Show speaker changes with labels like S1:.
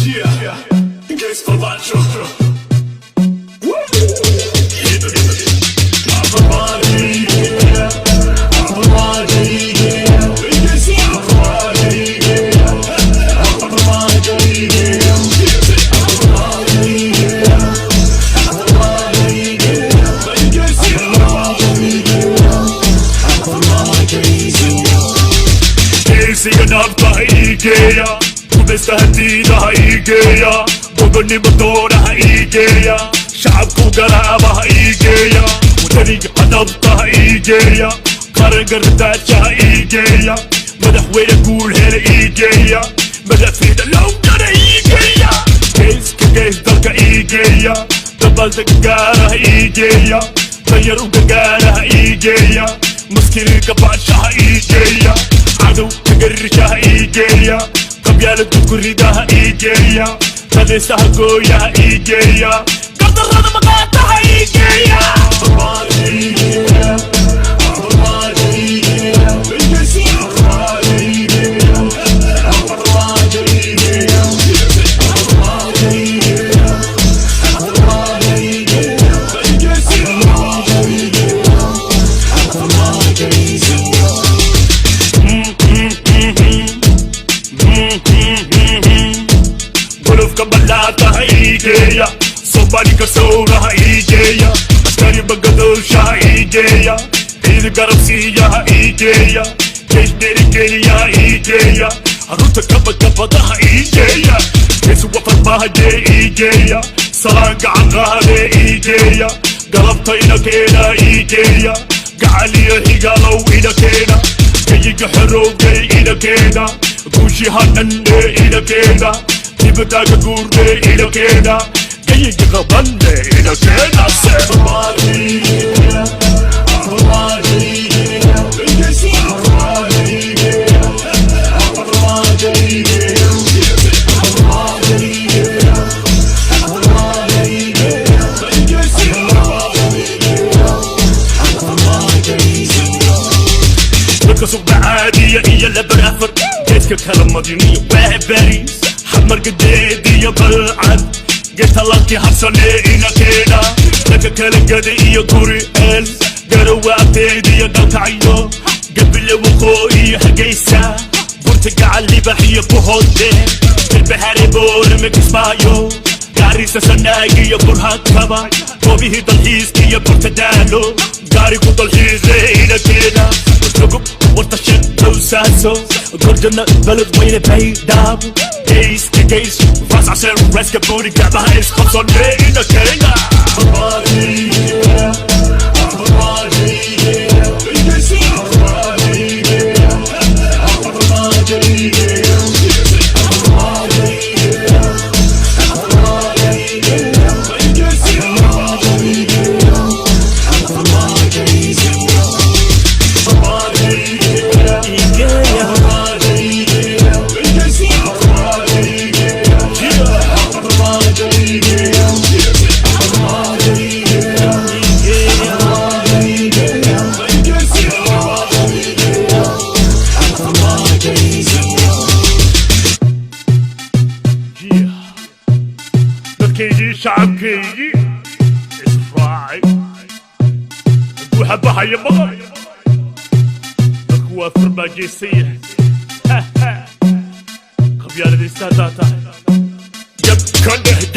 S1: Yeah, gees Farmaajo. Geesiga nabta ha ii geeya, gumeysta hadiida ha ii geeya, gobonimo doona ha ii geeya, shacabku garaaba ha ii geeya, wadaniga hadabta ha ii geeya, qaranka radaasha ha ii geeya, madaxweyne guul hela ii geeya, madafiida lowdana ii geeya, geeska gees dalka ii geeya, dabaaldega gaara ha ii geeya, danyar u gargaara ha ii geeya, maskiniinka baansha ha ii geeya, cadow kagarisha ha ii geeya, qabyaalad gudkurida ha ii geeya, talisaha gooya ha ii geeya, gardarrada maqaata ha ii geeya. Golofka ballaata ha ii geeya, Soomaali kalsoona ha ii geeya, askari bagadoosha ha ii geeya, ciidan garabsiiya ha ii geeya, jeesh dhiirigeliya ha ii geeya, carruurta kabagabada ha ii geeya, geesi wafarmaahajee ii geeya, salaan gacan qaadee ii geeya, galabta ina keena ii geeya, gacal iyo xigaalow ina keena, gayiga xorowgay ina keena, guushi hadhanne ina keena, dibadaaga guurne ina keena, gayiga qabanne ina keena. Dadka suqbacaadiya iyo labar afar geeska kala madiniyo waa Bariis xamargadeed iyo Balcad geestalaalkii habsanee ina keena, dadka kala gada iyo guri eel Garowa agteed iyo Galkacyo, Gabile Waqoo iyo Hargeysa, Burta Gacal Libax iyo Buhoode, Galbaxare Boorame Kismaayo, Gaarisa Sanaag iyo Burhakaba, goobihii dalxiiska iyo Burtadaalo, gaarigu dalxiise ina keena, Rugub warta shaqowsaaso, Gorjana Baled Weyne Baydhaabo, geyska geys Rascaseen Reska Buuri, gacmaha isqabsane ina keena. Dadkaygii shacabkaygii israacay guuxa baxaya maqal, dadku waa farmaajaysan yahay, qabyaaladiisa haddaa tahay gab ka dheh.